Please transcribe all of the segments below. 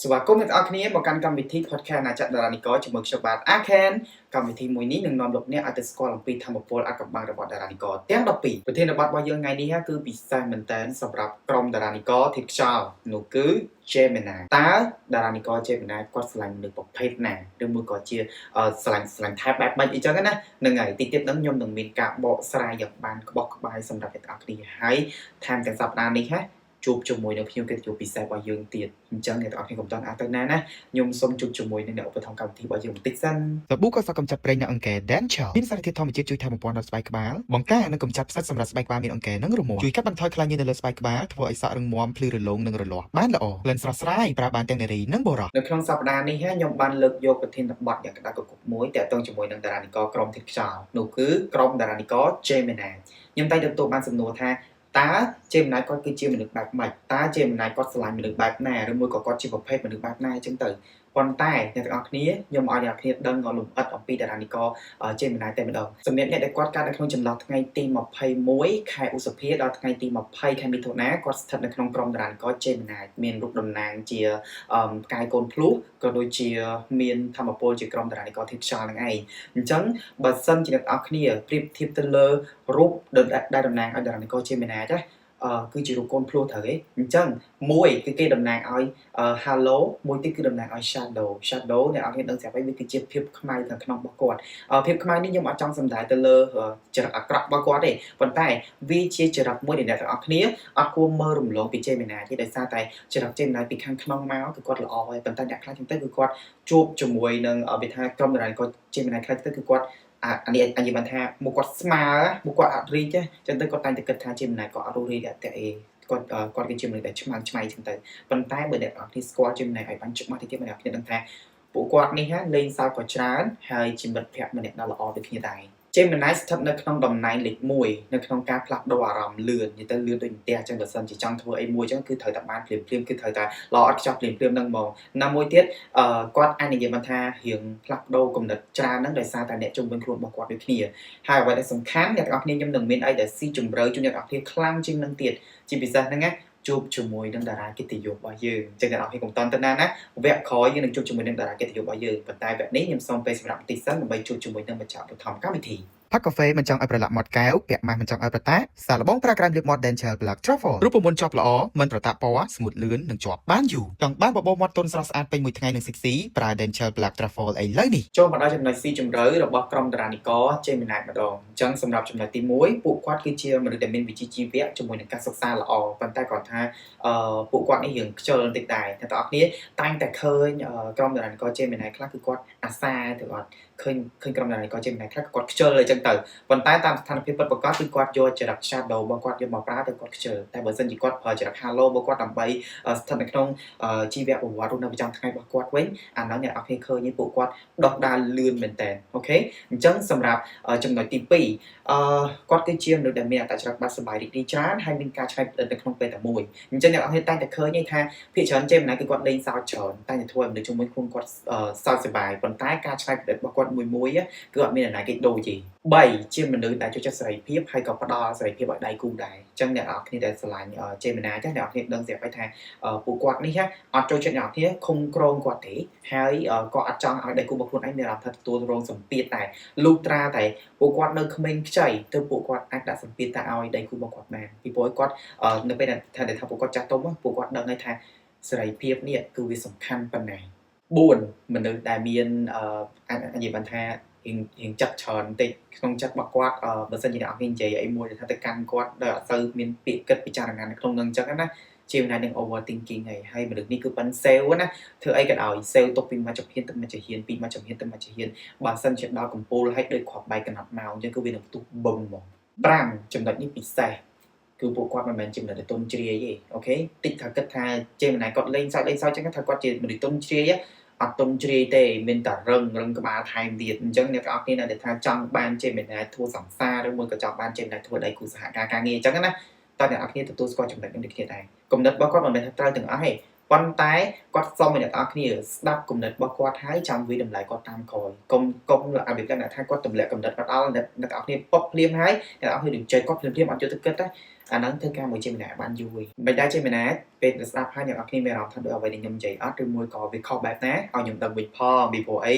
ស្វាគមន៍អ្នកទាំងអស់គ្នាមកកាន់កម្មវិធី podcast អាណាចក្រតារានិករជាមួយខ្ញុំបាទ Aken កម្មវិធីមួយនេះនឹងនាំលោកអ្នកឲ្យទៅស្គាល់អំពីធម្មពលអាថ៌កំបាំងរបស់តារានិករទាំង12ប្រធានបទរបស់យើងថ្ងៃនេះគឺពិសេសមែនទែនសម្រាប់ក្រុមតារានិករធាតុខ្យល់នោះគឺ Gemini តើតារានិករ Gemini គាត់ស្រឡាញ់មនុស្សប្រភេទណាឬមួយក៏ជាស្រឡាញ់ type បែបម៉េចអីចឹងណាហ្នឹងហើយតិចទៀតហ្នឹងខ្ញុំនឹងមានការបកស្រាយយ៉ាងបានក្បោះក្បាយសម្រាប់អ្នកទាំងអស់គ្នាហើយថែមទាំងសប្តាហ៍នេះហ៎ជួបជាមួយនឹងភ្ញៀវកិត្តិយសពិសេសរបស់យើងទៀតអញ្ចឹងអ្នកទាំងអស់គ្នាកុំទាន់អាទៅណាណាខ្ញុំសូមជួបជាមួយនឹងអ្នកឧបត្ថម្ភកម្មវិធីរបស់យើងបន្តិចសិន សាប៊ូកសកម្ចាត់ប្រេងនិងអង្គែ Denture មានសារធាតុធម្មជាតិជួយថែបំប៉នដល់ស្បែកក្បាលបង្ការនិងកម្ចាត់ផ្សិតសម្រាប់ស្បែកក្បាលមានអង្គែនិងរមាស់ជួយកាត់បន្ថយខ្លាញ់ញើសនៅលើស្បែកក្បាលធ្វើឲ្យសក់រឹងមាំភ្លឺរលោងនិងរលាស់បានល្អក្លិនស្រស់ស្រាយប្រើបានទាំងនារីនិងបុរស នៅក្នុងសប្តាហ៍នេះខ្ញុំបានលើកយកប្រធានបទយ៉ាងក្តៅគគុកមួយទាក់ទងជាមួយនឹងតារានិករក្រុមធាតុខ្យល់នោះគឺក្រុមតារានិករ Gemini ខ្ញុំតែងទទួលបានសំណួរថាតើ Gemini គាត់គឺជាមនុស្សបែបម៉េចតើ Gemini គាត់ស្រឡាញ់មនុស្សបែបណាឬមួយក៏គាត់ជាប្រភេទមនុស្សបែបណាអញ្ចឹងទៅប៉ុន្តែអ្នកទាំងអស់គ្នាខ្ញុំឲ្យអ្នកគ្នាដឹងលម្អិតអំពីតារានិករ Gemini តែម្ដងសម្រាប់អ្នកដែលគាត់កើតនៅក្នុងចន្លោះថ្ងៃទី21ខែឧសភាដល់ថ្ងៃទី20ខែមិថុនាគាត់ស្ថិតនៅក្នុងក្រុមតារានិករ Gemini មានរូបតំណាងជាផ្កាយកូនភ្លោះក៏ដូចជាមានធម្មពលជាក្រុមតារានិករធាតុខ្យល់នឹងឯងអញ្ចឹងបើសិនជាអ្នកទាំងអស់គ្នាប្រៀបធៀបទៅលើរូបដែលតំណាងឲ្យតារានិករ Gemini ចាគឺជារូបកូនភ្លោះត្រូវទេអញ្ចឹងមួយគឺគេតំណាងឲ្យ halo មួយទៀតគឺតំណាងឲ្យ shadow shadow អ្នកនរគ្នាដឹងស្រាប់ហើយវាគឺជាភាពខ្មៅខាងក្នុងរបស់គាត់ភាពខ្មៅនេះខ្ញុំអត់ចង់សំដៅទៅលើចរិតអាក្រក់របស់គាត់ទេប៉ុន្តែវាជាចរិតមួយដែលអ្នកទាំងអស់គ្នាអត់គួរមើលរំលងពី Gemini ទេដោយសារតែចរិត Gemini ពីខាងក្នុងមកគឺគាត់ល្អហើយប៉ុន្តែអ្នកខ្លះចឹងទៅគឺគាត់ជួបជាមួយនឹងវាថាក្រុមតារានិករ Gemini ខ្លះទៅគឺគាត់អានេះអញនិយាយបានថាមុខគាត់ស្មើមុខគាត់អត់រីកទេចឹងទៅគាត់តែងតែគិតថា Gemini គាត់អត់រីកទេអេគាត់គាត់គឺជាមនុស្សដែលឆ្មើងឆ្មៃចឹងទៅប៉ុន្តែបើអ្នកនរគ្នាស្គាល់ Gemini ឲ្យបានច្បាស់តិចទៀតអ្នកនរគ្នាដឹងថាពួកគាត់នេះលេងសើចក៏ច្រើនហើយជាមិត្តភក្តិម្នាក់ដ៏ល្អដូចគ្នាដែរ Gemini ស្ថិតនៅក្នុងតំណែងលេខ1នៅក្នុងការផ្លាស់ប្ដូរអារម្មណ៍លឿននិយាយទៅលឿនដូចផ្ទះអញ្ចឹងបើសិនជាចង់ធ្វើអីមួយអញ្ចឹងគឺត្រូវតែបានភ្លាមភ្លាមគឺត្រូវតែល្អឥតខ្ចោះភ្លាមភ្លាមហ្នឹងហ្មងណាមួយទៀតអឺគាត់អាចនិយាយបានថារៀងផ្លាស់ប្ដូរគំនិតច្រើនហ្នឹងដោយសារតែអ្នកជុំវិញខ្លួនរបស់គាត់ដូចគ្នាហើយអ្វីដែលសំខាន់អ្នកទាំងអស់គ្នាខ្ញុំនឹងមានអីដែលស៊ីជម្រៅជូនអ្នកទាំងអស់គ្នាខ្លាំងជាងនឹងទៀតជាពិសេសហ្នឹងណាជួបជាមួយនឹងតារាកិត្តិយសរបស់យើងអញ្ចឹងអ្នកនរគ្នាកុំតន់ទៅណាណាវគ្គក្រោយយើងនឹងជួបជាមួយនឹងតារាកិត្តិយសរបស់យើងប៉ុន្តែវគ្គនេះខ្ញុំសូមពេលសម្រាប់បន្តិចសិនដើម្បីជួបជាមួយនឹងម្ចាស់ឧបត្ថម្ភកម្មវិធី ផឹកកាហ្វេមិនចង់ឲ្យប្រឡាក់មាត់កែវពាក់ម៉ាស់មិនចង់ឲ្យប្រតាក់សាកល្បងប្រើក្រែមលាបមាត់ Denture Black Truffle រូបមន្តជាប់ល្អមិនប្រតាក់ពណ៌ស្ងួតលឿននិងជាប់បានយូរចង់បានបបោរមាត់ទន់ស្រស់ស្អាតពេញមួយថ្ងៃនិង sexy ប្រើ Denture Black Truffle ឥឡូវនេះ ចូលមកដល់ចំណុចស៊ីជម្រៅរបស់ក្រុមតារានិករ Gemini ម្ដងអញ្ចឹងសម្រាប់ចំណុចទី1ពួកគាត់គឺជាមនុស្សដែលមានវិជ្ជាជីវៈជាមួយនឹងការសិក្សាល្អប៉ុន្តែគាត់ថាពួកគាត់នេះរៀងខ្ជិលបន្តិចដែរអ្នកទាំងអស់គ្នាតែងតែឃើញក្រុមតារានិករ Gemini ខ្លះគឺគាត់អាសាទៅអត់ឃើញឃើញក្រុមតារានិករ Gemini ខ្លះគឺគាត់ខ្ជិលអញ្ចឹងទៅប៉ុន្តែតាមស្ថានភាពពិតប្រាកដគឺគាត់យកចរិត shadow របស់គាត់យកមកប្រើទៅគាត់ខ្ជិលតែបើសិនជាគាត់ប្រើចរិត halo របស់គាត់ដើម្បីស្ថិតនៅក្នុងជីវប្រវត្តិរស់នៅប្រចាំថ្ងៃរបស់គាត់វិញអាហ្នឹងអ្នកនរគ្នាឃើញពួកគាត់ដោះដាលលឿនមែនតើOK អញ្ចឹងសម្រាប់ចំណុចទី2គាត់គឺជាមនុស្សដែលមានអត្តចរិតបែបសប្បាយរីករាយច្រើនហើយមានការច្នៃប្រឌិតនៅក្នុងពេលតែមួយអញ្ចឹងអ្នកនរគ្នាតែងតែឃើញថាភាគច្រើន Gemini គឺគាត់លេងសើចច្រើនតែងតែធ្វើឲ្យមនុស្សជុំវិញខ្លួនគាត់សើចសប្បាយប៉ុន្តែការច្នៃប្រឌិតរបស់គាត់មួយមួយគឺអត់មាននរណាគេដូចទេ3ជាមនុស្សដែលចូលចិត្តសេរីភាពហើយក៏ផ្ដល់សេរីភាពឲ្យដៃគូដែរអញ្ចឹងអ្នកនរគ្នាដែលស្រឡាញ់ Gemini ចាអ្នកនរគ្នាដឹងស្រាប់ហើយថាពួកគាត់នេះអត់ចូលចិត្តអ្នកនរគ្នាឃុំក្រងគាត់ទេហើយក៏អត់ចង់ឲ្យដៃគូរបស់ខ្លួនឯងមានអារម្មណ៍ថាទទួលរងសម្ពាធដែរលុះត្រាតែពួកគាត់នៅក្មេងខ្ចីទើបពួកគាត់អាចដាក់សម្ពាធទៅឲ្យដៃគូរបស់គាត់បានពីព្រោះគាត់នៅពេលដែលថាពួកគាត់ចាស់ទុំពួកគាត់ដឹងហើយថាសេរីភាពនេះគឺវាសំខាន់ប៉ុណ្ណា4មនុស្សដែលមានអាចនិយាយបានថារៀងរៀងចិត្តច្រើនបន្តិចក្នុងចិត្តរបស់គាត់បើសិនជាអ្នកនរគ្នានិយាយអីមួយថាទៅកាន់គាត់ដោយអត់សូវមានពាក្យគិតពិចារណានៅក្នុងនឹងអញ្ចឹងណាជាវិន័យនឹង overthinking ហើយហើយមនុស្សនេះគឺប៉ិន save ណាធ្វើអីក៏ដោយ save ទុកពីមួយជំហានទៅមួយជំហានពីមួយជំហានទៅមួយជំហានបើសិនជាដល់កំពូលហើយដូចគ្រាប់បែកកណត់មកអញ្ចឹងគឺវានឹងផ្ទុះបឹងហ្មង5ចំណុចនេះពិសេសគឺពួកគាត់មិនមែនជាមនុស្សទន់ជ្រាយទេOK តិចថាគិតថា Gemini គាត់លេងសើចលេងសើចចឹងថាគាត់ជាមនុស្សទន់ជ្រាយអត់ទន់ជ្រាយទេមានតែរឹងរឹងក្បាលថែមទៀតអញ្ចឹងអ្នកទាំងអស់គ្នានៅតែថាចង់បាន Gemini ធ្វើសង្សារឬមួយក៏ចង់បាន Gemini ធ្វើដៃគូសហការការងារអញ្ចឹងណាតើអ្នកនរគ្នាទទួលស្គាល់ចំណុចនេះដូចគ្នាដែរគំនិតរបស់គាត់មិនមែនថាត្រូវទាំងអស់ទេ ប៉ុន្តែគាត់សុំឲ្យអ្នកទាំងអស់គ្នាស្ដាប់គំនិតរបស់គាត់ហើយចាំវាតម្លៃគាត់តាមក្រោយកុំកុំរបៀបថាគាត់ទម្លាក់គំនិតគាត់ដល់អ្នកទាំងអស់គ្នាប៉ុកភ្លាមហើយអ្នកទាំងអស់គ្នានឹងចេះគាត់ភ្លាមភ្លាមអត់យកទៅគិតណាអាហ្នឹងធ្វើការមួយ Gemini បានយូរមិនដែរ Gemini ពេលស្ដាប់ហើយអ្នកទាំងអស់គ្នាមានអារម្មណ៍ថាដូចអ្វីដែលខ្ញុំនិយាយអត់ឬមួយក៏វាខុសបែបណាឲ្យខ្ញុំដឹងវិញផងពីព្រោះអី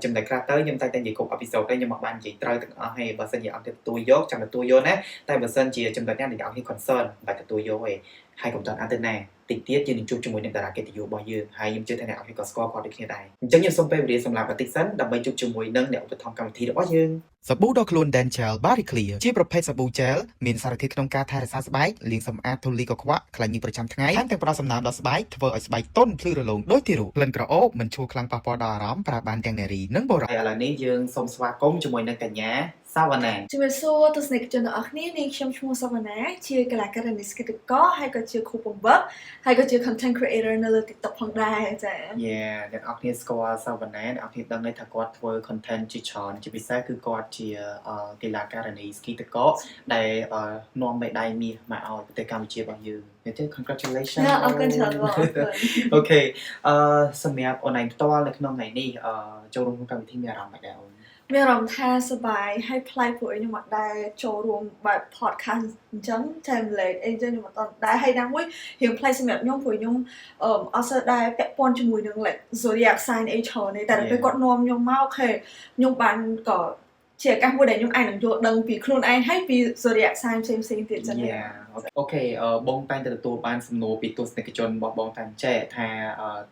ចំណុចខ្លះទៅខ្ញុំតែងតែនិយាយគ្រប់ episode ទៅខ្ញុំមកបាននិយាយត្រូវទាំងអស់ហើយបើសិនជាអត់ទទួលយកចាំទទួលយកណាតែបើសិនជាចំណុចណាដែលអ្នកទាំងអស់គ្នា concern មិនបាច់ទទួលយកទេហើយកុំតន់អានទៅណាតិចទៀតយើងនឹងជួបជាមួយនឹងតារាកិត្តិយសរបស់យើងហើយខ្ញុំជឿថាអ្នកទាំងអស់គ្នាក៏ស្គាល់គាត់ដូចគ្នាដែរអញ្ចឹងខ្ញុំសូមពេលវេលាសម្រាប់បន្តិចសិនដើម្បីជួបជាមួយនឹងអ្នកឧបត្ថម្ភកម្មវិធីរបស់យើង សាប៊ូដុសខ្លួន Denchel Body Clear ជាប្រភេទសាប៊ូជែលមានសារធាតុក្នុងការថែរក្សាស្បែកលាងសម្អាតធូលីកខ្វក់ខ្លាញ់ញើសប្រចាំថ្ងៃថែមទាំងផ្ដល់សំណើមដល់ស្បែកធ្វើឲ្យស្បែកទន់ភ្លឺរលោងដូចទារកក្លិនក្រអូបមិនឈួលខ្លាំងប៉ះពាល់ដល់អារម្មណ៍ប្រើបានទាំងនារីនិងបុរស ហើយឥឡូវនេះយើងសូមស្វាគមន៍ជាមួយនឹងកញ្ញាសាវណ្ណា ជំរាបសួរទស្សនិកជនទាំងអស់គ្នានាងខ្ញុំឈ្មោះសវណ្ណាជាកីឡាការិនីស្កីតករហើយក៏ជាគ្រូបង្វឹកហើយក៏ជា content creator នៅលើ TikTok ផងដែរចា៎ Yeah អ្នកទាំងអស់គ្នាស្គាល់សាវណ្ណាអ្នកទាំងអស់គ្នាដឹងហើយថាគាត់ធ្វើ content ជាច្រើនជាពិសេសគឺគាត់ជាកីឡាការិនីស្គីទឹកកកដែលនាំមេដាយមាសមកឲ្យប្រទេសកម្ពុជារបស់យើងនិយាយទៅ congratulations. អរគុណច្រើនបងអរគុណ Okay អឺសម្រាប់អូនឯងផ្ទាល់នៅក្នុងថ្ងៃនេះអឺចូលរួមក្នុងកម្មវិធីមានអារម្មណ៍ម៉េចដែរអូន មានអារម្មណ៍ថាសប្បាយហើយប្លែកព្រោះខ្ញុំអត់ដែលចូលរួមបែប podcast អញ្ចឹងចែករំលែកអីអញ្ចឹងខ្ញុំអត់ដែរហើយណាមួយរៀងប្លែកសម្រាប់ខ្ញុំព្រោះខ្ញុំអឺអត់សូវដែរពាក់ព័ន្ធជាមួយនឹង like zodiac sign អីច្រើនទេតែដល់ពេលគាត់នាំខ្ញុំមក okay ខ្ញុំបានក៏ជាឱកាសមួយដែលខ្ញុំអាចនឹងយល់ដឹងពីខ្លួនឯងហើយពី zodiac sign ផ្សេងផ្សេងទៀតចឹង Yeah, okay បងតែងតែទទួលបានសំណួរពីទស្សនិកជនរបស់បងតែងចេះថា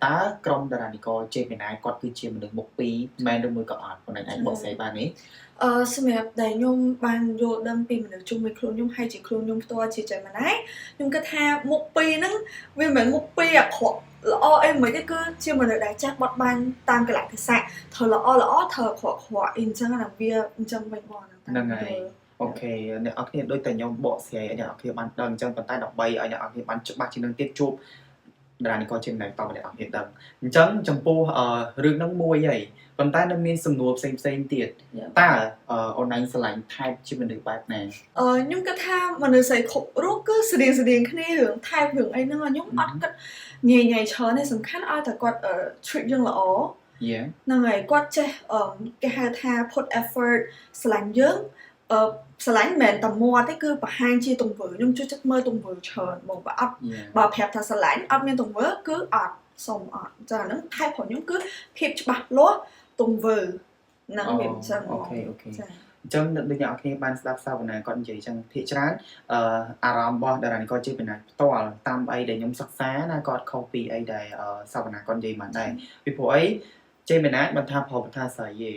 តើក្រុមតារានិករ Gemini គាត់គឺជាមនុស្សមុខពីរមែនឬមួយក៏អត់បងអាចបកស្រាយបានទេ សម្រាប់ដែលខ្ញុំបានយល់ដឹងពីមនុស្សជុំវិញខ្លួនខ្ញុំហើយជាខ្លួនខ្ញុំផ្ទាល់ជា Gemini ខ្ញុំគិតថាមុខពីរហ្នឹងវាមិនមែនមុខពីរអាក្រក់ល្អអីមិនទេគឺជាមនុស្សដែលចេះបត់បែនតាមកលៈទេសៈត្រូវល្អល្អត្រូវអាក្រក់អាក្រក់អីអញ្ចឹងណាវាអញ្ចឹងវិញបង ហ្នឹងហើយ okay អ្នកទាំងអស់គ្នាដូចតែខ្ញុំបកស្រាយឲ្យអ្នកទាំងអស់គ្នាបានដឹងអញ្ចឹងប៉ុន្តែដើម្បីឲ្យអ្នកទាំងអស់គ្នាបានច្បាស់ជាងនឹងទៀតជួបតារានិករ Gemini តអ្នកទាំងអស់គ្នាដឹងអញ្ចឹងចំពោះរឿងហ្នឹងមួយហើយប៉ុន្តែនៅមានសំណួរផ្សេងផ្សេងទៀតតើអូនឯងស្រឡាញ់ type ជាមនុស្សបែបណា ខ្ញុំគិតថាមនុស្សស្រីគ្រប់រូបគឺស្តៀងស្តៀងគ្នារឿង type រឿងអីហ្នឹងខ្ញុំអត់គិតញ៉ៃញ៉ៃច្រើនទេសំខាន់ឲ្យតែគាត់ treat យើងល្អ ហ្នឹងហើយគាត់ចេះគេហៅថា put effort ស្រឡាញ់យើងស្រឡាញ់មិនមែនតែមាត់ទេគឺបង្ហាញជាទង្វើខ្ញុំចូលចិត្តមើលទង្វើច្រើនបងបើអត់ បើប្រាប់ថាស្រឡាញ់អត់មានទង្វើគឺអត់សុំអត់ចាអាហ្នឹង type របស់ខ្ញុំគឺភាពច្បាស់លាស់ទង្វើហ្នឹងវាអញ្ចឹងហ្មង Okay. ចា អញ្ចឹងដូចអ្នកទាំងអស់គ្នាបានស្ដាប់សាវណ្ណាគាត់និយាយអញ្ចឹងភាគច្រើនអារម្មណ៍របស់តារានិករ Gemini ផ្ទាល់តាមអីដែលខ្ញុំសិក្សាណាគាត់ខុសពីអីដែលសាវណ្ណាគាត់និយាយមកដែរពីព្រោះអី Gemini មិនថាប្រុសមិនថាស្រីទេ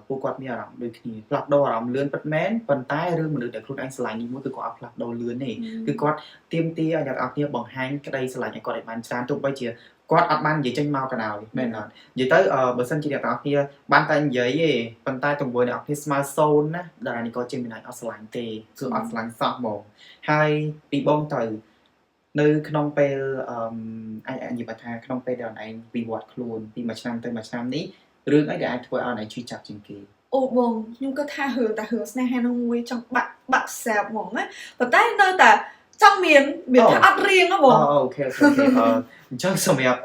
ពួកគាត់មានអារម្មណ៍ដូចគ្នាផ្លាស់ប្ដូរអារម្មណ៍លឿនពិតមែនប៉ុន្តែរឿងមនុស្សដែលខ្លួនឯងស្រឡាញ់នេះមួយគឺគាត់អត់ផ្លាស់ប្ដូរលឿនទេគឺគាត់ទាមទារឲ្យអ្នកទាំងអស់គ្នាបង្ហាញក្តីស្រឡាញ់ឲ្យគាត់ឲ្យបានច្រើនទោះបីជាគាត់អត់បាននិយាយចេញមកក៏ដោយមែនអត់និយាយទៅបើសិនជាអ្នកទាំងអស់គ្នាបានតែនិយាយទេប៉ុន្តែទង្វើអ្នកទាំងអស់គ្នាស្មើសូន្យណាតារានិករ Gemini អត់ស្រឡាញ់ទេគឺអត់ស្រឡាញ់សោះហ្មងហើយពីបងទៅនៅក្នុងពេលអឺអាចអាចនិយាយថាក្នុងពេលដែលឯងវិវត្តខ្លួនពីមួយឆ្នាំទៅមួយឆ្នាំនេះរឿងអីដែលអាចធ្វើឲ្យឯងឈឺចាប់ជាងគេ អូបងខ្ញុំគិតថារឿងតែរឿងស្នេហានោះមួយចង់បាក់បាក់សាបហ្មងណាប៉ុន្តែនៅតែចង់មានមានថាអត់រៀងហ៎បង Okay, អញ្ចឹងសម្រាប់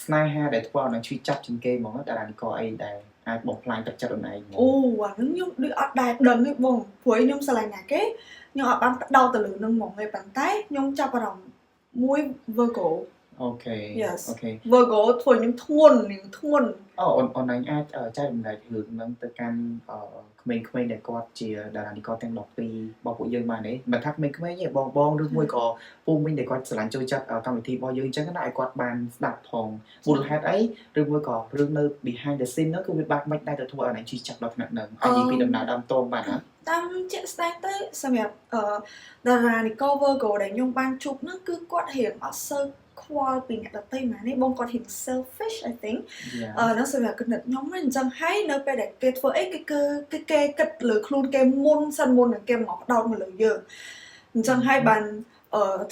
ស្នេហាដែលធ្វើឲ្យនឹងឈឺចាប់ជាងគេហ្មងតារានិករអីដែលអាចបំផ្លាញទឹកចិត្តខ្លួនឯងហ្មង អូអាហ្នឹងខ្ញុំដូចអត់ដែលដឹងទេបងព្រោះខ្ញុំស្រឡាញ់ណាគេខ្ញុំអត់បានផ្ដោតទៅលើនឹងហ្មងទេប៉ុន្តែខ្ញុំចាប់អារម្មណ៍មួយ Virgo. Okay. Yes. Okay. Virgo ធ្វើខ្ញុំធ្ងន់នាងធ្ងន់ អូអូនអូនឯងអាចចែករំលែករឿងហ្នឹងទៅកាន់ក្មេងៗដែលគាត់ជាតារានិករទាំង12របស់ពួកយើងបានទេមិនថាក្មេងៗទេបងបងឬមួយក៏ពូមីងដែលគាត់ស្រឡាញ់ចូលចិត្តកម្មវិធីរបស់យើងអញ្ចឹងណាឲ្យគាត់បានស្ដាប់ផងមូលហេតុអីឬមួយក៏រឿងនៅ behind the scene ហ្នឹងគឺវាបាក់មិនដែរទៅធ្វើឲ្យឯងឈឺចាប់ដល់ថ្នាក់ហ្នឹងអាចនិយាយពីដំណើរដើមទងបានណា តាមជាក់ស្ដែងទៅសម្រាប់តារានិករ Virgo ដែលខ្ញុំបានជួបហ្នឹងគឺគាត់រៀងអត់សូវខ្វល់ពីអ្នកដទៃហ្មងនេះបងគាត់រៀង selfish, I think. ហ្នឹងសម្រាប់គណិតខ្ញុំហ្នឹងអញ្ចឹងហើយនៅពេលដែលគេធ្វើអីគេគឺគឺគេគិតលើខ្លួនគេមុនសិនមុននឹងគេមកផ្ដោតមកលើយើងអញ្ចឹងហើយបាន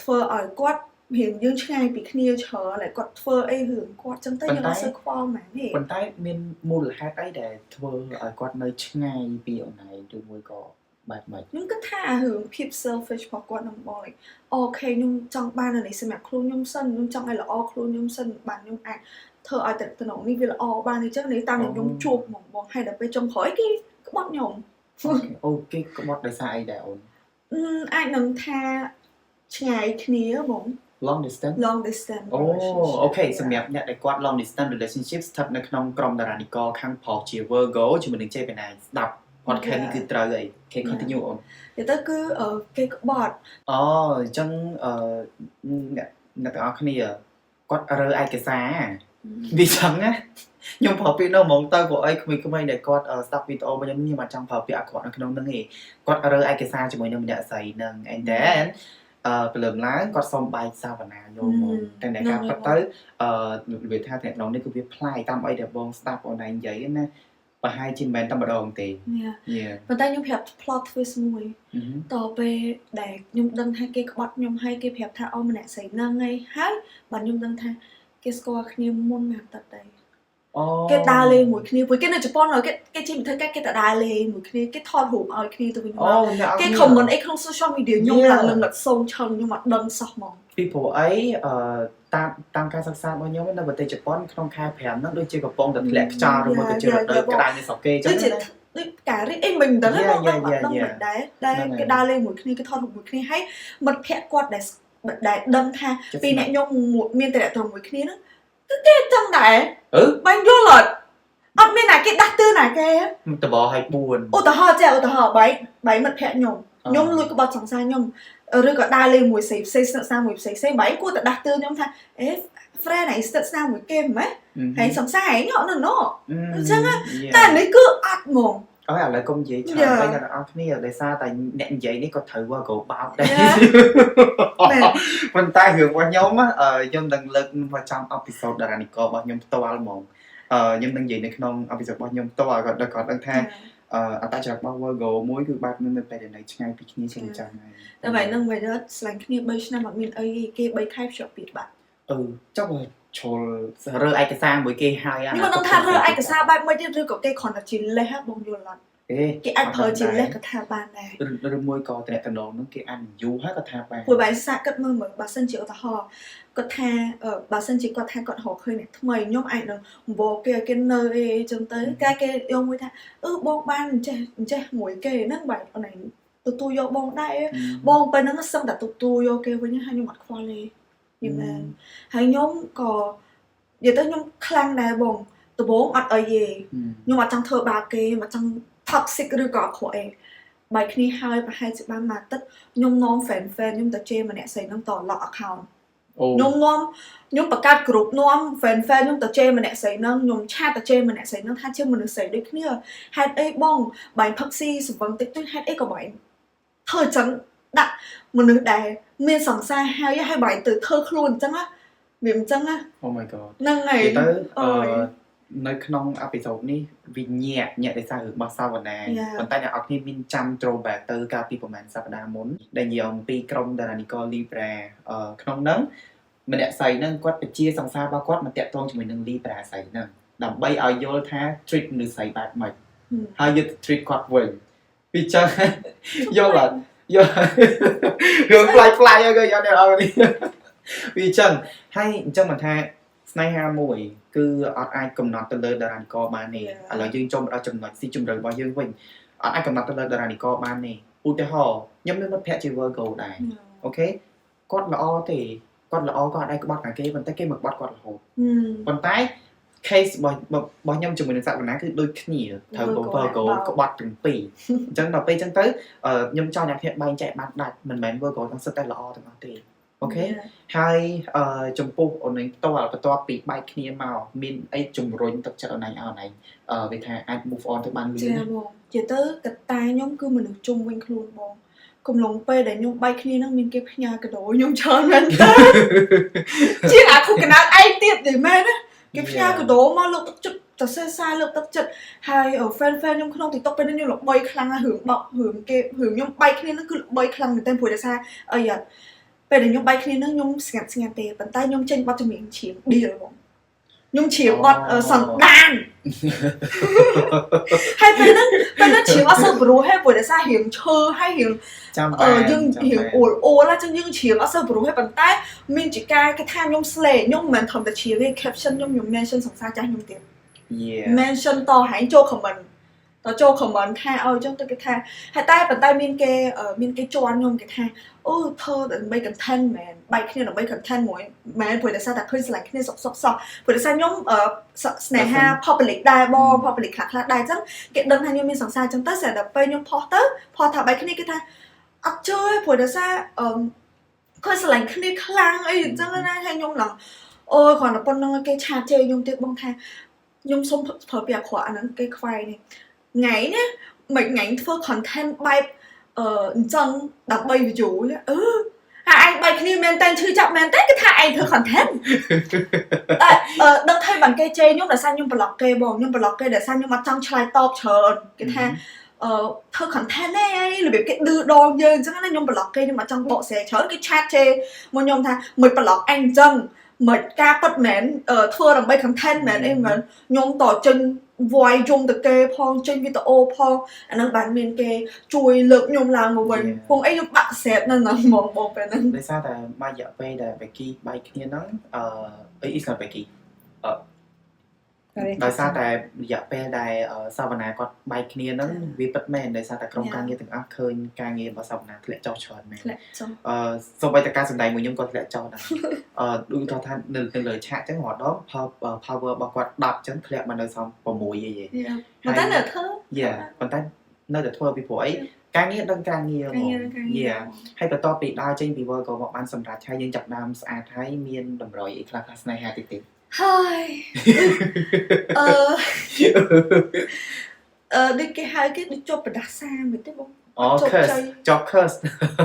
ធ្វើឲ្យគាត់រៀងយើងឆ្ងាយពីគ្នាច្រើនហើយគាត់ធ្វើអីរឿងគាត់អញ្ចឹងទៅយើងអត់សូវខ្វល់ហ្មងទេ ប៉ុន្តែមានមូលហេតុអីដែលធ្វើឲ្យគាត់នៅឆ្ងាយពីអូនឯងឬមួយក៏ បែបម៉េច ខ្ញុំគិតថារឿងភាព selfish របស់គាត់នឹងបង like okay ខ្ញុំចង់បានអានេះសម្រាប់ខ្លួនខ្ញុំសិនខ្ញុំចង់ឲ្យល្អខ្លួនខ្ញុំសិនបានខ្ញុំអាចធ្វើឲ្យតំណងនេះវាល្អបានអញ្ចឹងនេះតាមដែលខ្ញុំជួបហ្មងបងហើយដល់ពេលចុងក្រោយគេក្បត់ខ្ញុំ អូគេក្បត់ដោយសារអីដែរអូន អាចនឹងថាឆ្ងាយគ្នាបង long distance long distance អូ relationship okay សម្រាប់អ្នកដែលគាត់ long distance relationship ស្ថិតនៅក្នុងក្រុមតារានិករខាងប្រុសជា Virgo ជាមួយនឹង Gemini ស្ដាប់ podcast នេះគឺត្រូវអីគេ continue អូន និយាយទៅគឺគេក្បត់ អូអញ្ចឹងអឺអ្នកអ្នកទាំងអស់គ្នាគាត់រើឯកសារវាចឹងណាខ្ញុំប្រើពាក្យនោះហ្មងទៅព្រោះអីក្មេងៗដែលគាត់ស្ដាប់វីដេអូរបស់ខ្ញុំខ្ញុំអត់ចង់ប្រើពាក្យអាក្រក់នៅក្នុងហ្នឹងទេគាត់រើឯកសារជាមួយនឹងម្នាក់ស្រីហ្នឹង and then ព្រលឹមឡើងគាត់សុំបែកសាវណ្ណាយកមកតែអ្នកការពិតទៅរបៀបថាតំណងនេះគឺវាប្លែកតាមអីដែលបងស្ដាប់អូនឯងនិយាយណាប្រហែលជាមិនមែនតែម្ដងទេ Yeah. ប៉ុន្តែខ្ញុំប្រាប់ plot twist មួយតពេលដែលខ្ញុំដឹងថាគេក្បត់ខ្ញុំហើយគេប្រាប់ថាអូម្នាក់ស្រីហ្នឹងឯងហើយបាទខ្ញុំដឹងថាគេស្គាល់គ្នាមុនមួយអាទិត្យដែរ អូ គេដើរលេងមួយគ្នាព្រោះគេនៅជប៉ុនហើយគេគេជិះមកធ្វើការគេទៅដើរលេងមួយគ្នាគេថតរូបឲ្យគ្នាទៅវិញ អូ មក អ្នក គេ comment អីក្នុង social media ខ្ញុំឡើងលឹងលត់សូងឆឹងខ្ញុំអត់ដឹងសោះហ្មង ពីព្រោះអីអឺតាមតាមការសិក្សារបស់ខ្ញុំនៅប្រទេសជប៉ុនក្នុងខែ5ហ្នឹងដូចជាកំពុងតែធ្លាក់ខ្យល់ឬមួយក៏ជារដូវក្តៅនៅស្រុកគេអញ្ចឹង ដូចជា ណា ដូចការរីកអីមិនដឹងទេបងដឹងអត់ដឹងមិនដែរដែលគេដើរលេងមួយគ្នាគេថតរូបមួយគ្នាហើយមិត្តភក្តិគាត់ដែលដែលដឹងថាពីអ្នកខ្ញុំមានតែតមួយគ្នាហ្នឹងគឺគេចឹងដែរ អឺ បាញ់យល់អត់អត់មានណាគេដាស់តឿនណាគេ តបឲ្យ4 ឧទាហរណ៍ចេះឧទាហរណ៍បែកបែកមិត្តភក្តិខ្ញុំខ្ញុំលួចក្បត់សង្សារខ្ញុំឬក៏ដើរលេងមួយផ្សេងផ្សេងស្និទ្ធស្នាលមួយផ្សេងផ្សេងបែកគួរតែដាស់តឿនខ្ញុំថាអេ friend ឯងស្និទ្ធស្នាលមួយគេហ្មងហើយសង្សារឯងអត់ណូអញ្ចឹងតែនេះគឺអត់ហ្មង អូឥឡូវកុំនិយាយច្រើនពេកអ្នកទាំងអស់គ្នាដោយសារតែអ្នកនិយាយនេះក៏ត្រូវ Virgo បោកដែរប៉ុន្តែរឿងរបស់ខ្ញុំខ្ញុំនឹងលើកមកចំ episode តារានិកររបស់ខ្ញុំផ្ទាល់ហ្មងខ្ញុំនឹងនិយាយនៅក្នុង episode របស់ខ្ញុំផ្ទាល់គាត់គាត់ដឹងថាអត្តចរិតរបស់ Virgo មួយគឺបែបនឹងនៅពេលដែលនៅឆ្ងាយពីគ្នាជាចឹងហើយ តែបែបហ្នឹងវិញស្លាញ់គ្នា3ឆ្នាំអត់មានអីគេ3ខែភ្ជាប់ពាក្យបាត់ អឺចុះជ្រុលរើឯកសារមួយគេហើយ ខ្ញុំមិនដឹងថារើឯកសារបែបម៉េចទេឬក៏គេគ្រាន់តែជាលេសបងយល់អត់គេអាចប្រើជាលេសក៏ថាបានដែរ ឬមួយក៏តំណតំណងហ្នឹងគេអានយូរហើយក៏ថាបាន ព្រោះបែរសាកគិតមើលមើលបើសិនជាឧទាហរណ៍គាត់ថាបើសិនជាគាត់ថាគាត់រកឃើញអ្នកថ្មីខ្ញុំអាចនឹងបបគេឲ្យគេនៅអីអីចឹងទៅតែគេយកមួយថាអឺបងបានអញ្ចេះអញ្ចេះមួយគេហ្នឹងបែរអូនឯងទទួលយកបងដែរបងពេលហ្នឹងសឹងតែទទួលយកគេវិញហើយខ្ញុំអត់ខ្វល់ទេយល់មែនហើយខ្ញុំក៏និយាយទៅខ្ញុំខ្លាំងដែរបងដំបូងអត់អីទេខ្ញុំអត់ចង់ធ្វើបាបគេខ្ញុំអត់ចង់ toxic ឬក៏អក្រក់អីបែកគ្នាហើយប្រហែលជាបានមួយអាទិត្យខ្ញុំនាំ fan fan ខ្ញុំទៅជេរម្នាក់ស្រីហ្នឹងត lock account ខ្ញុំនាំខ្ញុំបង្កើតក្រុមនាំ fan fan ខ្ញុំទៅជេរម្នាក់ស្រីហ្នឹងខ្ញុំ chat ទៅជេរម្នាក់ស្រីហ្នឹងថាជាមនុស្សស្រីដូចគ្នាហេតុអីបងបែងផឹកស៊ីសង្វឹងតិចតួចហេតុអីក៏បែងធ្វើអញ្ចឹងដាក់មនុស្សដែលមានសង្សារហើយហើយបែងទៅធ្វើខ្លួនអញ្ចឹងណាវាអញ្ចឹងណា Oh my god ហ្នឹងហើយ ទៅអឺនៅក្នុង episode នេះវាញាក់ញាក់ដោយសាររឿងរបស់សាវណ្ណាប៉ុន្តែអ្នកនរគ្នាមានចាំ throwback ទៅកាលពីប្រហែលសប្តាហ៍មុនដែលនិយាយអំពីក្រុមតារានិករ Libra ក្នុងហ្នឹងម្នាក់ស្រីហ្នឹងគាត់បជាសង្សាររបស់គាត់មកតាក់ទងជាមួយនឹង Libra ស្រីហ្នឹងដើម្បីឲ្យយល់ថា treat មនុស្សស្រីបែបម៉េចហើយយក treat គាត់វិញពីចឹងយល់អត់យល់រឿងប្លែកប្លែកហ្នឹងយកអ្នកនរនេះពីចឹងហើយអញ្ចឹងមិនថាស្នេហាមួយគឺអត់អាចកំណត់ទៅលើតារានិករបានទេឥឡូវយើងចូលមកដល់ចំណុចស៊ីជម្រៅរបស់យើងវិញអត់អាចកំណត់ទៅលើតារានិករបានទេឧទាហរណ៍ខ្ញុំមានមិត្តភក្តិជា Virgo ដែរ okay គាត់ល្អទេគាត់ល្អគាត់អត់អាចក្បត់ណាគេប៉ុន្តែគេមកក្បត់គាត់រហូតប៉ុន្តែ case របស់របស់ខ្ញុំជាមួយនឹងសវណ្ណាគឺដូចគ្នាត្រូវ Virgo ក្បត់ទាំងពីរអញ្ចឹងដល់ពេលអញ្ចឹងទៅខ្ញុំចង់អ្នកគ្នាបែងចែកបានដាច់មិនមែន Virgo ទាំងសិតតែល្អទាំងអស់ទេ okay ហើយអឺចំពោះអូនឯងផ្ទាល់បន្ទាប់ពីបែកគ្នាមកមានអីជំរុញទឹកចិត្តអូនឯងឲ្យអូនឯងអឺវាថាអាច move on ទៅបានលឿន ចាបងជាទៅកត្តាខ្ញុំគឺមនុស្សជុំវិញខ្លួនបងកំឡុងពេលដែលខ្ញុំបែកគ្នានឹងមានគេផ្ញើកាដូខ្ញុំច្រើនមែនតើជាងអាខុសកណាត់ឯងទៀតទេមែនណាគេផ្ញើកាដូមកលើកទឹកចិត្តតសេសារលើកទឹកចិត្តហើយ fan fan ខ្ញុំក្នុង TikTok ពេលនេះខ្ញុំល្បីខ្លាំងណាស់រឿងបករឿងគេរឿងខ្ញុំបែកគ្នានឹងគឺល្បីខ្លាំងមែនទែនព្រោះដោយសារអីពេលដែលខ្ញុំបែកគ្នានឹងខ្ញុំស្ងាត់ស្ងាត់ទេប៉ុន្តែខ្ញុំចេញបទចម្រៀងច្រៀងឌៀលហ្មង ខ្ញុំច្រៀងបទសន្តានហើយពេលហ្នឹងច្រៀងអត់សូវព្រោះហើយព្រោះដោយសាររៀងឈឺហើយរៀង ចាំ អឺ បាន យើង ចាំ រៀង បាន អួលអួលចឹងយើងច្រៀងអត់សូវព្រោះហើយប៉ុន្តែមានជាការគេថាខ្ញុំ slay ខ្ញុំមិនមែនធម្មតាច្រៀងទេ caption ខ្ញុំខ្ញុំ mention សង្សារចាស់ខ្ញុំទៀត mention តហែងចូល comment តចូល comment ថាឲ្យចឹងទៅគេថាហើយតែប៉ុន្តែមានគេមានគេជន់ខ្ញុំគេថាអូធ្វើដើម្បី content មែនបែកគ្នាដើម្បី content មួយមែនព្រោះតែសារតែឃើញស្រឡាញ់គ្នាសុកសុកសោះព្រោះតែសារខ្ញុំស្នេហា public ដែរបង public ខ្លះខ្លះដែរចឹងគេដឹងថាខ្ញុំមានសង្សារចឹងទៅស្រាប់តែពេលខ្ញុំផុសទៅផុសថាបែកគ្នាគេថាអត់ជឿទេព្រោះតែសារអឺឃើញស្រឡាញ់គ្នាខ្លាំងអីចឹងណាហើយខ្ញុំឡើងអូយគ្រាន់តែប៉ុណ្្នឹងគេchat ជេរខ្ញុំទៀតបងថាខ្ញុំសុំប្រើពាក្យអាក្រក់អាហ្នឹងគេខ្វាយនេះថ្ងៃណាមិនថ្ងៃធ្វើ content បែបអញ្ចឹងដើម្បី view អឺហើយឯងបែកគ្នាមែនតើឈឺចាប់មែនតើគេថាឯងធ្វើ content តែដឹងថាបានគេជេរខ្ញុំដោយសារខ្ញុំ block គេបងខ្ញុំ block គេដោយសារខ្ញុំអត់ចង់ឆ្លើយតបច្រើនគេថាធ្វើ content ទេអីរបៀបគេឌឺដងយើងអញ្ចឹងណាខ្ញុំ block គេខ្ញុំអត់ចង់បកស្រាយច្រើនគេ chat ជេរមកខ្ញុំថាមិន block អញអញ្ចឹងមិនការពិតមែនធ្វើដើម្បី content មែនអីមែនខ្ញុំតចេញវាយយំទៅគេផងចេញវីដេអូផងអាហ្នឹងបានមានគេជួយលើកខ្ញុំឡើងមកវិញពងអីខ្ញុំបាក់ស្រែបនៅហ្នឹងហ្មងបងពេលហ្នឹង ដោយសារតែមួយរយៈពេលដែល Becky បែកគ្នាហ្នឹងអឺអី is not Becky ដោយសារតែរយៈពេលដែលសាវណ្ណាគាត់បែកគ្នាហ្នឹងវាពិតមែនដោយសារតែក្រុមការងារទាំងអស់ឃើញការងាររបស់សាវណ្ណាធ្លាក់ចុះច្រើនមែន ធ្លាក់ចុះ សូម្បីតែការសម្ដែងមួយខ្ញុំក៏ធ្លាក់ចុះដែរដូចថានៅលើឆាកចឹងរហូតដល់ power របស់គាត់10ចឹងធ្លាក់មកនៅសល់6អីឯង ប៉ុន្តែនៅធ្វើ Yeah ប៉ុន្តែនៅតែធ្វើពីព្រោះអីការងារដឹងការងារហ្មង Yeah ហើយបន្ទាប់ពីដើរចេញពី Virgo មកបានសម្រាប់ហើយយើងចាប់ដើមស្អាតហើយមានតម្រុយអីខ្លះខ្លះស្នេហាតិចតិច ហើយដូចគេហៅគេដូចជាប់បដាសាមិនទេបង អូ curse ជាប់ curse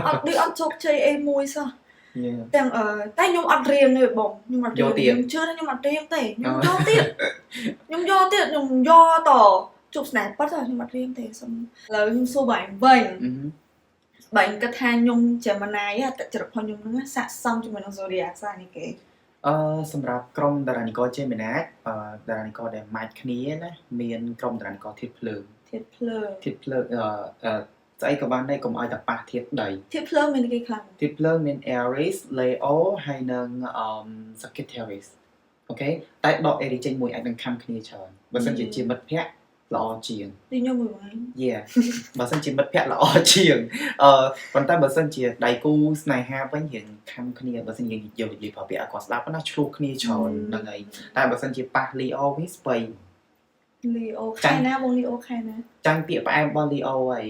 អត់ដូចអត់ជោគជ័យអីមួយសោះទាំងតែខ្ញុំអត់រៀងទេបងខ្ញុំអត់រៀងខ្ញុំជឿថាខ្ញុំអត់រៀងទេខ្ញុំយកទៀតខ្ញុំយកទៀតខ្ញុំយកតជួបស្នេហ៍ប៉ិតខ្ញុំអត់រៀងទេសុំឥឡូវខ្ញុំសួរបងវិញបងគិតថាខ្ញុំ Gemini អត្តចរិតរបស់ខ្ញុំហ្នឹងស័ក្តិសមជាមួយនឹង Zodiac ស្អីនេះគេ សម្រាប់ក្រុមតារានិករ Gemini តារានិករដែលម៉ាច់គ្នាណាមានក្រុមតារានិករធាតុភ្លើង ធាតុភ្លើង ធាតុភ្លើងអឺស្អីក៏បានដែរកុំឲ្យតែប៉ះធាតុដី ធាតុភ្លើងមានគេខ្លះ ធាតុភ្លើងមាន Aries Leo ហើយនិង Sagittarius okay តែដក Aries ចេញមួយអាចនឹងខំគ្នាច្រើនបើសិនជាជាមិត្តភ័ក្តិល្អជាង ដូចខ្ញុំមួយថ្ងៃ Yeah បើសិនជាមិត្តភ័ក្តិល្អជាងប៉ុន្តែបើសិនជាដៃគូស្នេហាវិញរៀងខំគ្នាបើសិនជាយកនិយាយប្រាប់ពាក្យឲ្យគាត់ស្ដាប់ណាឆ្លោះគ្នាច្រើនហ្នឹងហើយតែបើសិនជាប៉ះ Leo វិញស្បៃ Leo ខែណាបង Leo ខែណា ចាញ់ពាក្យផ្អែមរបស់ Leo ហើយ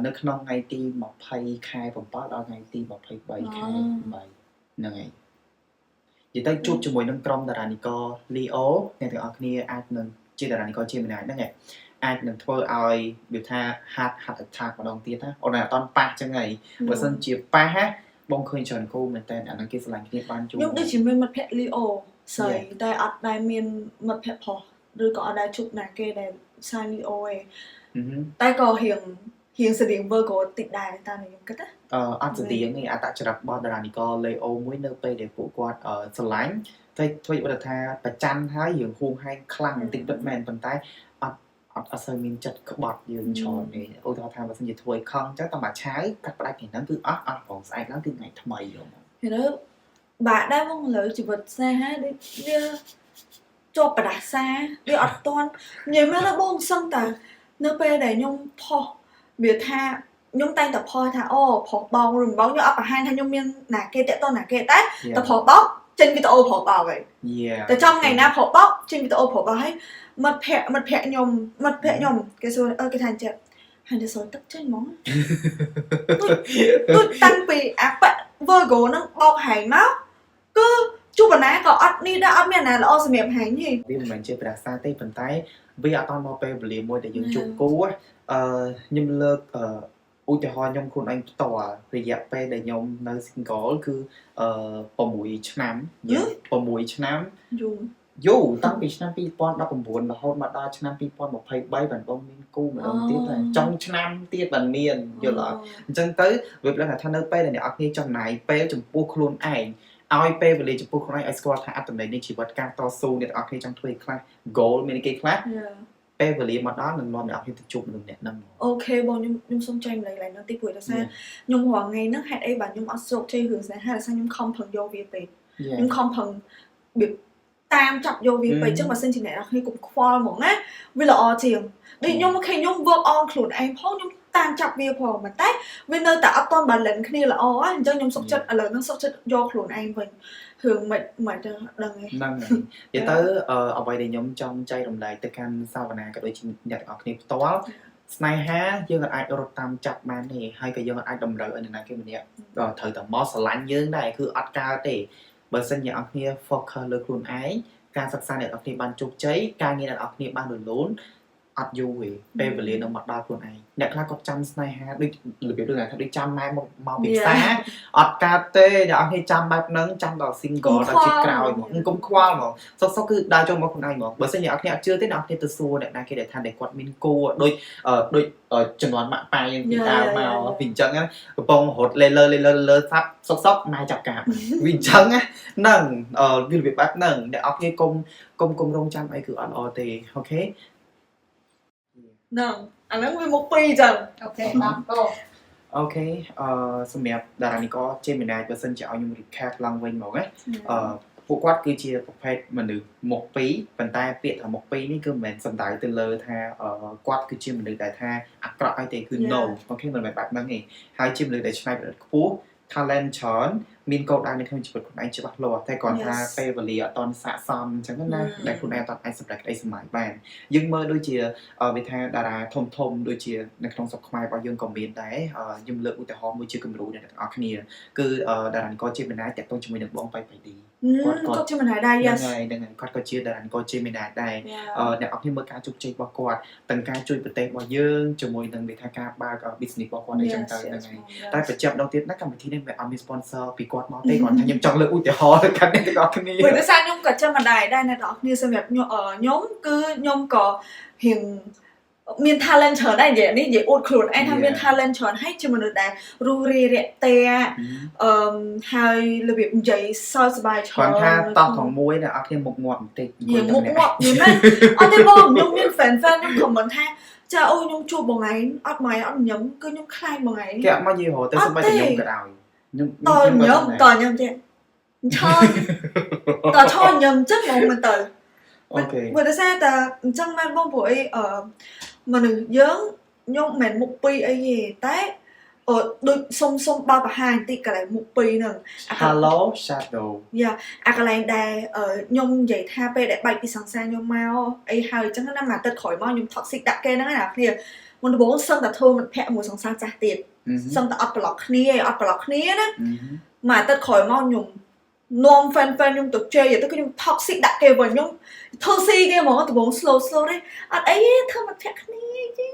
នៅក្នុងថ្ងៃទី20ខែ7ដល់ថ្ងៃទី23ខែ8ហ្នឹងហើយនិយាយទៅជួបជាមួយនឹងក្រុមតារានិករ Leo អ្នកទាំងអស់គ្នាអាចនឹងជាតារានិករជាម្នាក់ហ្នឹងឯងអាចនឹងធ្វើឲ្យវាថា heart heart attack ម្ដងទៀតណាអូនអត់តប៉ះចឹងហើយបើសិនជាប៉ះណាបងឃើញច្រើនគូមែនតើអាហ្នឹងគេស្រឡាញ់គ្នាបានយូរ ខ្ញុំដូចជាមានមិត្តភក្តិ Leo ស្រីតែអត់ដែលមានមិត្តភក្តិប្រុសឬក៏អត់ដែលជួបណាគេដែលសា Leo ឯងតែក៏រៀងរៀងស្តៀង Virgo តិចដែរតាមខ្ញុំគិតណា អត់ស្តៀងទេអត្តចរិតរបស់តារានិករ Leo មួយនៅពេលដែលពួកគាត់ស្រឡាញ់តែធ្វើឲ្យថាប្រច័នហើយរឿងហួងហែងខ្លាំងបន្តិចពិតមែនប៉ុន្តែអត់អត់អត់សូវមានចិត្តក្បត់យើងច្រើនទេឧទាហរណ៍ថាបើសិនជាធ្វើឲ្យខឹងចឹងតែមួយឆាវកាត់ផ្ដាច់ថ្ងៃហ្នឹងគឺអស់អស់ផងស្អែកឡើងគឺថ្ងៃថ្មីហ្មង ឥឡូវបាក់ដែរបងឥឡូវជីវិតស្នេហាដូចវាជាប់បដាសាវាអត់តន់និយាយមែនណាបងសឹងតែនៅពេលដែលខ្ញុំផុសវាថាខ្ញុំតែងតែផុសថាអូផុសបងឬបងខ្ញុំអត់បង្ហាញថាខ្ញុំមានណាគេតាក់ទងណាគេតែតែផុសបោកចេញវីដេអូផុសបោកហើយ តែចំថ្ងៃណាផុសបោកចេញវីដេអូផុសបោកហើយមិត្តភ័ក្ដិមិត្តភ័ក្ដិខ្ញុំមិត្តភ័ក្ដិខ្ញុំគេសួរអឺគេថាអញ្ចឹងហើយទៅសួរទឹកចេញហ្មងដូចតាំងពីអាប៉ Virgo ហ្នឹងបោកហែងមកគឺជួបណាក៏អត់នេះដែរអត់មានណាល្អសម្រាប់ហែងទេ វាមិនមែនជាប្រាសាទេប៉ុន្តែវាអត់តមកពេលវេលាមួយដែលយើងជួបគូខ្ញុំលើកឧទាហរណ៍ខ្ញុំខ្លួនឯងផ្ទាល់រយៈពេលដែលខ្ញុំនៅ single គឺ6ឆ្នាំ6ឆ្នាំ យូរ យូរតាំងពីឆ្នាំ2019រហូតមកដល់ឆ្នាំ2023បានបងមានគូម្ដងទៀតតែចុងឆ្នាំទៀតបានមានយល់អត់អញ្ចឹងទៅវាប្លែកថានៅពេលដែលអ្នកនរគ្នាចំណាយពេលចំពោះខ្លួនឯង ឲ្យពេលវេលាចំពោះខ្លួនឯងឲ្យស្គាល់ថាអត្ថន័យនៃជីវិតការតស៊ូអ្នកទាំងអស់គ្នាចង់ធ្វើអីខ្លះ goal មានអីគេខ្លះពេលវេលាមកដល់នឹងនាំអ្នកទាំងអស់គ្នាទៅជួបមនុស្សម្នាក់ហ្នឹង Okay បងខ្ញុំខ្ញុំសូមចែករំលែកឡើងនោះតិចព្រោះដោយសារខ្ញុំរាល់ថ្ងៃហ្នឹងហេតុអីបាទខ្ញុំអត់ជោគជ័យរឿងស្នេហាដោយសារខ្ញុំខំប្រឹងយកវាពេកខ្ញុំខំប្រឹងរបៀបតាមចាប់យកវាពេកអញ្ចឹងបើសិនជាអ្នកនរគ្នាកុំខ្វល់ហ្មងណាវាល្អជាងដូចខ្ញុំ okay ខ្ញុំ work on ខ្លួនឯងផងខ្ញុំតាមចាប់វាផងប៉ុន្តែវានៅតែអត់ទាន់ balance គ្នាល្អអញ្ចឹងខ្ញុំសុខចិត្តឥឡូវហ្នឹងសុខចិត្តយកខ្លួនឯងវិញរឿងមិនមិនដឹងឯង ហ្នឹងហើយនិយាយទៅអ្វីដែលខ្ញុំចង់ចែករំលែកទៅកាន់សាវណ្ណាក៏ដូចជាអ្នកទាំងអស់គ្នាផ្ទាល់ស្នេហាយើងអាចរត់តាមចាប់បានទេហើយក៏យើងអាចតម្រូវឲ្យនរណាគេម្នាក់ត្រូវតែមកស្រឡាញ់យើងដែរគឺអត់កើតទេបើសិនជាអ្នកគ្នា focus លើខ្លួនឯងការសិក្សាអ្នកនរគ្នាបានជោគជ័យការងារអ្នកនរគ្នាបានរលូនអត់យូរទេពេលវេលានឹងមកដល់ខ្លួនឯងអ្នកខ្លះគាត់ចាំស្នេហាដូចរបៀបដូចថាដូចចាំម៉ែមកមកពីផ្សារអត់កើតទេអ្នកនរគ្នាចាំបែបហ្នឹងចាំដល់ single ដល់ជាតិក្រោយហ្មងកុំខ្វល់ហ្មងសុកសុកគឺដើរចូលមកខ្លួនឯងហ្មងបើសិនជាអ្នកនរគ្នាអត់ជឿទេអ្នកនរគ្នាទៅសួរអ្នកណាគេដែលថាដែលគាត់មានគូដូចដូចជំនាន់ម៉ាក់ប៉ាយើងពីដើមមកពីអញ្ចឹងកំពុងរត់លេលើលេលើលើសាប់សុកសុកម៉ែចាប់កាបវាអញ្ចឹងហ្នឹងវារបៀបបែបហ្នឹងអ្នកនរគ្នាកុំកុំកុំរងចាំអីគឺអត់ល្អទេ okay ហ្នឹងអាហ្នឹងវាមុខពីរចឹង Okay បងកូ Okay អឺសម្រាប់តារានិករ Gemini បើសិនជាឲ្យខ្ញុំ recap ឡើងវិញហ្មងណាអឺពួកគាត់គឺជាប្រភេទមនុស្សមុខពីរប៉ុន្តែពាក្យថាមុខពីរនេះគឺមិនមែនសំដៅទៅលើថាគាត់គឺជាមនុស្សដែលថាអាក្រក់អីទេគឺ no okay មិនមែនបែបហ្នឹងទេហើយជាមនុស្សដែលច្នៃប្រឌិតខ្ពស់ talent ច្រើនមានគោលដៅនៅក្នុងជីវិតខ្លួនឯងច្បាស់លាស់តែគាត់ថាពេលវេលាអត់ទាន់ស័ក្តិសមអញ្ចឹងណាដែលខ្លួនឯងអត់ទាន់អាចសម្រេចក្តីស្រមៃបានយើងមើលដូចជាវាថាតារាធំធំដូចជានៅក្នុងស្រុកខ្មែររបស់យើងក៏មានដែរខ្ញុំលើកឧទាហរណ៍មួយជាគំរូអ្នកទាំងអស់គ្នាគឺតារានិករ Gemini តាក់ទងជាមួយនឹងបងបៃបៃឌី គាត់គាត់ Gemini ដែរ yes ហ្នឹងហើយគាត់ក៏ជាតារានិករ Gemini ដែរអ្នកនរគ្នាមើលការជោគជ័យរបស់គាត់ទាំងការជួយប្រទេសរបស់យើងជាមួយនឹងវិធាការបើក business របស់គាត់អីចឹងទៅហ្នឹងហើយតែបញ្ជាក់ម្ដងទៀតណាកម្មវិធីនេះមិនអត់មាន sponsor ពីគាត់មកទេគ្រាន់តែខ្ញុំចង់លើកឧទាហរណ៍ទៅកាន់អ្នកទាំងអស់គ្នា ព្រោះដោយសារខ្ញុំក៏ចាំមិនដែរដែរអ្នកទាំងអស់គ្នាសម្រាប់ខ្ញុំគឺខ្ញុំក៏រៀងមាន talent ច្រើនដែរនិយាយនេះនិយាយអួតខ្លួនឯងថាមាន talent ច្រើនហើយជាមនុស្សដែលរួសរាយរាក់ទាក់អឺហើយរបៀបនិយាយសើចសប្បាយច្រើន គាត់ថាតោះថងមួយអ្នកអត់គ្នាមុខងាប់បន្តិច មុខងាប់និយាយមែនអត់ទេបងខ្ញុំមាន fan fan ខ្ញុំ comment ថាចាអូខ្ញុំជួបបងឯងអត់មកឯងអត់ញឹមគឺខ្ញុំខ្លាចបងឯង គេអត់មកនិយាយរហូតតែសូម្បីតែខ្ញុំក៏ដោយខ្ញុំ តញឹមតញឹមចេះឆោតឆោញឹមចឹងហ្មងមិនទៅ Okay ព្រោះដោយសារតែអញ្ចឹងមែនបងព្រោះអីអឺមនុស្សយើងខ្ញុំមិនមែនមុខពីរអីទេតែអឺដូចសុំសុំបើបង្ហាញតិចកន្លែងមុខពីរហ្នឹង Hello Shadow Yeah អាកន្លែងដែលខ្ញុំនិយាយថាពេលដែលបែកពីសង្សារខ្ញុំមកអីហើយអញ្ចឹងណាមួយអាទិត្យក្រោយមកខ្ញុំ toxic ដាក់គេហ្នឹងណាគ្នាមុនដំបូងសឹងតែធ្វើមិត្តភក្តិមួយសង្សារចាស់ទៀតសឹងតែអត់ប្លុកគ្នាអត់ប្លុកគ្នាណាមួយអាទិត្យក្រោយមកខ្ញុំនាំ fan fan ខ្ញុំទៅជេរទៅខ្ញុំ toxic ដាក់គេវិញខ្ញុំធ្វើស៊ីគេហ្មងដំបូង slow slow ទេអត់អីទេធ្វើមិត្តភក្តិគ្នាទេ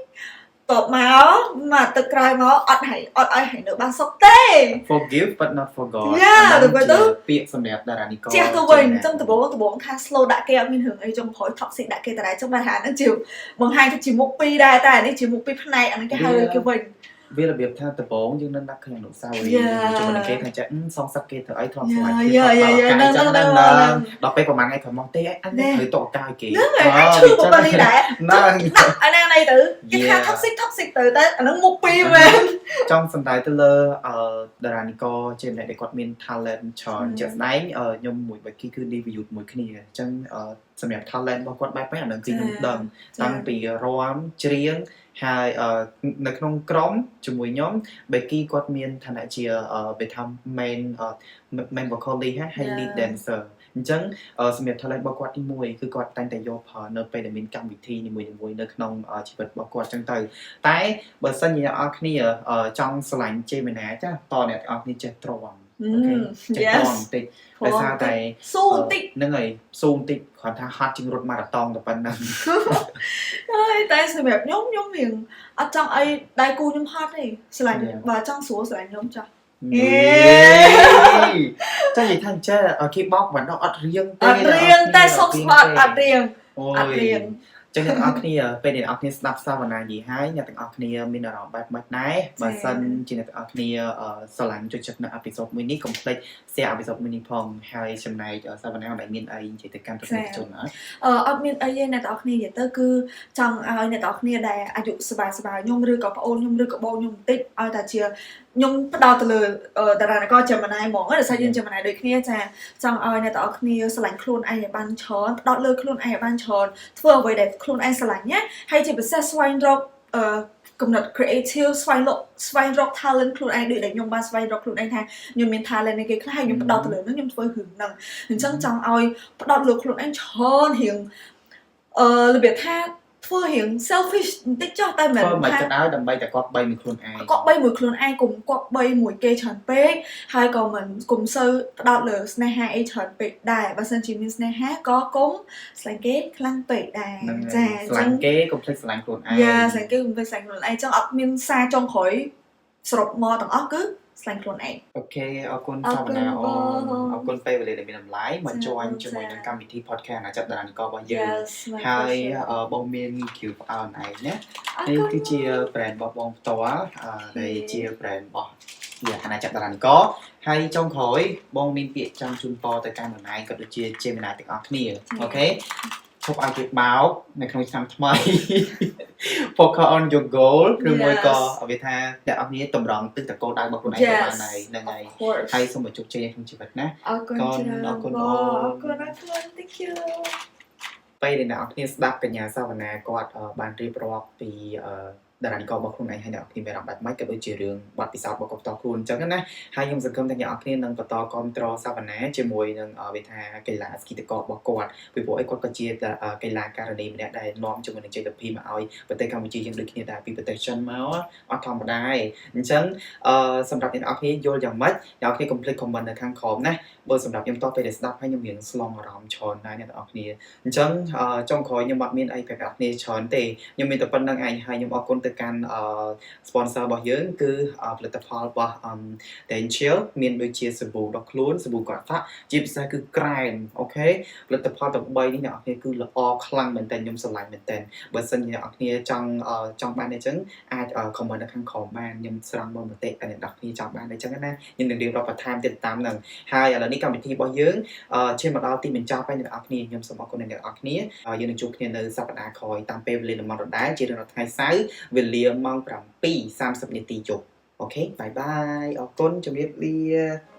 តបមកមកទឹកក្រោយមកអត់ឲ្យអត់ឲ្យឲ្យនៅបានសុខទេ Forgive but not forgot Yeah ទៅ ពាក្យសម្រាប់តារានិករ ជះទៅវិញអញ្ចឹងដំបូងដំបូងថា slow ដាក់គេអត់មានរឿងអីចុងក្រោយ toxic ដាក់គេតដែរចុងបានថាហ្នឹងជាបង្ហាញទៅជាមុខពីរដែរតែអានេះជាមុខពីរផ្នែកអាហ្នឹងគេហៅគេវិញ វារបៀបថាដំបងយើងនៅនឹកឃើញអនុស្សាវរីយ៍ជាមួយនឹងគេថាចេះសងសឹកគេធ្វើអីធ្លាប់ស្រឡាញ់គេកាយចឹងហ្នឹងដល់ពេលប្រហែលថ្ងៃក្រោយមកទេអញត្រូវតកកាយគេ ហ្នឹងហើយអាចឈឺប៉ុណ្នេះដែរ ហ្នឹង អាណាណៃទៅគេថា toxic toxic ទៅតែអាហ្នឹងមុខពីរមែន ចង់សំដៅទៅលើអឺតារានិករជាម្នាក់ដែលគាត់មាន talent ច្រើនជាក់ស្ដែងខ្ញុំមួយបេគីគឺ review មួយគ្នាអញ្ចឹងសម្រាប់ talent របស់គាត់បែបនេះអានឹងគឺខ្ញុំដឹងតាំងពីរាំច្រៀងហើយនៅក្នុងក្រុមជាមួយខ្ញុំបេគីគាត់មានឋានៈជាគេថា main vocalist ហើយ lead dancer អញ្ចឹងសម្រាប់ talent របស់គាត់ទីមួយគឺគាត់តែងតែយកប្រើនៅពេលដែលមានកម្មវិធីនីមួយៗនៅក្នុងជីវិតរបស់គាត់អញ្ចឹងទៅតែបើសិនជាអ្នកនរគ្នាចង់ស្រឡាញ់ Gemini ចាតអ្នកទាំងអស់គ្នាចេះទ្រាំ okay ចេះទ្រាំបន្តិចដោយសារតែ ស៊ូបន្តិច ហ្នឹងហើយស៊ូបន្តិចគ្រាន់ថាហត់ជាងរត់ម៉ារ៉ាតុងតែប៉ុណ្្នឹង ហើយតែសម្រាប់ខ្ញុំខ្ញុំរៀងអត់ចង់អីដៃគូខ្ញុំហត់ទេស្រឡាញ់បើចង់ស្រួលស្រឡាញ់ខ្ញុំចាស់ អេចានិយាយថាចេះគេបោកមិនដល់អត់រៀងទេ អត់រៀងតែសុំស្បត់អត់រៀង អូ អត់រៀង ចឹងអ្នកទាំងអស់គ្នាពេលអ្នកទាំងអស់គ្នាស្ដាប់សាវណ្ណានិយាយហើយអ្នកទាំងអស់គ្នាមានអារម្មណ៍បែបម៉េចដែរបើសិនជាអ្នកទាំងអស់គ្នាស្រឡាញ់ចូលចិត្តនៅ episode មួយនេះកុំភ្លេច share episode មួយនេះផងហើយចំណែកសាវណ្ណាដែលមានអីនិយាយទៅកាន់ទស្សនិកជនអត់? អត់មានអីទេអ្នកទាំងអស់គ្នានិយាយទៅគឺចង់ឲ្យអ្នកទាំងអស់គ្នាដែលអាយុសប្បាយសប្បាយខ្ញុំឬក៏ប្អូនខ្ញុំឬក៏បងខ្ញុំបន្តិចឲ្យតែជាខ្ញុំផ្ដោតទៅលើតារានិករ Gemini ហ្មងដោយសារយើង Gemini ដូចគ្នាចាចង់ឲ្យអ្នកទាំងអស់គ្នាស្រឡាញ់ខ្លួនឯងឲ្យបានច្រើនផ្ដោតលើខ្លួនឯងឲ្យបានច្រើនធ្វើអ្វីដែលខ្លួនឯងស្រឡាញ់ណាហើយជាពិសេសស្វែងរកគំនិត creative ស្វែងរក talent ខ្លួនឯងដូចដែលខ្ញុំបានស្វែងរកខ្លួនឯងថាខ្ញុំមាន talent នេះគេខ្លះហើយខ្ញុំផ្ដោតទៅលើហ្នឹងខ្ញុំធ្វើរឿងហ្នឹងអញ្ចឹងចង់ឲ្យផ្ដោតលើខ្លួនឯងច្រើនរៀងរបៀបថាធ្វើរៀង selfish បន្តិចចុះតែមិន ធ្វើមិន ថា ក៏ដោយដើម្បីតែគាត់បីមួយខ្លួនឯង គប្បីមួយខ្លួនឯងកុំគប្បីមួយគេច្រើនពេកហើយក៏មិនកុំសូវផ្ដោតលើស្នេហាអីច្រើនពេកដែរបើសិនជាមានស្នេហាក៏កុំស្រឡាញ់គេខ្លាំងពេកដែរ ហ្នឹង ចា ហើយស្រឡាញ់គេកុំភ្លេចស្រឡាញ់ខ្លួនឯង យ៉ាស្រឡាញ់គេកុំភ្លេចស្រឡាញ់ខ្លួនឯងចឹងអត់មានសារចុងក្រោយសរុបមកទាំងអស់គឺស្រឡាញ់ខ្លួនឯង Okay អរគុណ អរគុណ សាវណ្ណាអូន បង អរគុណពេលវេលាដែលមានតម្លៃមក ចា join ជាមួយ ចា នឹងកម្មវិធី podcast អាណាចក្រតារានិកររបស់យើង Yes, my ហើយ pleasure. បងមាន gift ឲ្យអូនឯងណា អរគុណ នេះគឺជា brand របស់បងផ្ទាល់ដែលជា brand របស់ជាអាណាចក្រតារានិករហើយចុងក្រោយបងមានពាក្យចង់ជូនពរទៅកាន់អូនឯងក៏ដូចជា Gemini ទាំងអស់គ្នាOkay ឈប់ឲ្យគេបោកនៅក្នុងឆ្នាំថ្មី focus on your goal ឬមួយក៏វាថាអ្នកនរគ្នាតម្រង់ទិសតកោដៅរបស់ខ្លួនឯងទៅបានហើយហ្នឹងហើយ Of course. ហើយសូមឲ្យជោគជ័យនៅក្នុងជីវិតណា អរគុណ កូន ច្រើន អរគុណ បង អូន អរគុណអរគុណ Thank you. ពេលដែលអ្នកនរគ្នាស្ដាប់កញ្ញាសាវណ្ណាគាត់បានរៀបរាប់ពីតារានិកររបស់ខ្លួនឯងហើយអ្នកនរគ្នាមានអារម្មណ៍បែបម៉េចក៏ដូចជារឿងបទពិសោធន៍របស់គាត់ផ្ទាល់ខ្លួនអញ្ចឹងណាហើយខ្ញុំសង្ឃឹមថាអ្នកនរគ្នានឹងបន្តគាំទ្រសាវណ្ណាជាមួយនឹងវាថាកីឡាស្គីទឹកករបស់គាត់ពីព្រោះអីគាត់ក៏ជាកីឡាការិនីម្នាក់ដែលនាំជាមួយនឹងជ័យលាភីមកឲ្យប្រទេសកម្ពុជាយើងដូចគ្នាដែរពីប្រទេសចិនមកអត់ធម្មតាទេអញ្ចឹងសម្រាប់អ្នកនរគ្នាយល់យ៉ាងម៉េចអ្នកនរគ្នាកុំភ្លេច comment នៅខាងក្រោមណាបើសម្រាប់ខ្ញុំតពេលដែលស្ដាប់ហើយខ្ញុំរៀងស្លងអារម្មណ៍ច្រើនដែរអ្នកនរគ្នា អញ្ចឹងចុងក្រោយខ្ញុំអត់មានអីប្រាប់អ្នកគ្នាច្រើនទេខ្ញុំមានតែប៉ុណ្្នឹងឯងហើយខ្ញុំអរគុណទៅកាន់sponsor របស់យើងគឺផលិតផលរបស់ Denchill មានដូចជាសាប៊ូដុសខ្លួនសាប៊ូក្រសាក់ជាពិសេសគឺក្រែម okay ផលិតផលទាំង3នេះអ្នកនរគ្នាគឺល្អខ្លាំងមែនទែនខ្ញុំស្រឡាញ់មែនទែនបើសិនជាអ្នកនរគ្នាចង់បានអីចឹងអាច comment នៅខាងក្រោមបានខ្ញុំស្រង់មើលមតិតែអ្នកនរគ្នាចង់បានអីចឹងណាខ្ញុំនឹងរៀបរាប់បន្ថែមទៀតតាមហ្នឹងហើយឥឡូវនេះកម្មវិធីរបស់យើង ឈានមកដល់ទីបញ្ចប់ហើយអ្នកនរគ្នាខ្ញុំសូមអរគុណអ្នកនរគ្នាយើងនឹងជួបគ្នានៅសប្តាហ៍ក្រោយតាមពេលវេលានៅម៉ោងដដែលជារៀងរាល់ថ្ងៃសៅរ៍វេលាម៉ោង7:30នាទីយប់Okay, bye bye អរគុណជម្រាបលា។